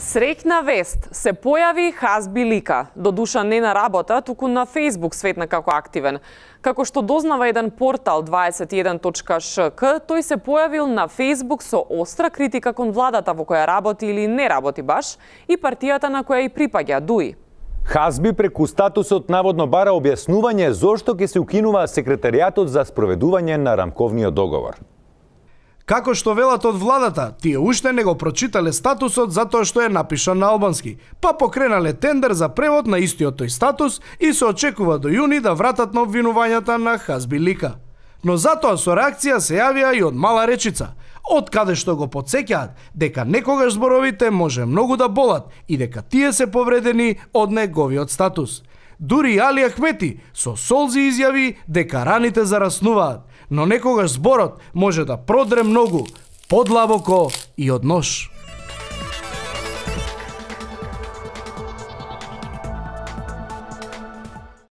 Среќна вест, се појави Хазби Лика, додуша не на работа, туку на Facebook светна како активен. Како што дознава еден портал 21.шк, тој се појавил на Facebook со остра критика кон владата во која работи или не работи баш и партијата на која и припаѓа, ДУИ. Хазби преку статусот наводно бара објаснување зошто ќе се укинува секретаријатот за спроведување на рамковниот договор. Како што велат од владата, тие уште не го прочитале статусот затоа што е напишан на албански, па покренале тендер за превод на истиот тој статус и се очекува до јуни да вратат на обвинувањата на Хазби Лика. Но затоа со реакција се јавија и од Мала Речица, од каде што го потсеќаат дека некогаш зборовите може многу да болат и дека тие се повредени од неговиот статус. Дури Али Ахмети со солзи изјави дека раните зараснуваат, но некогаш зборот може да продре многу, подлабоко и од нож.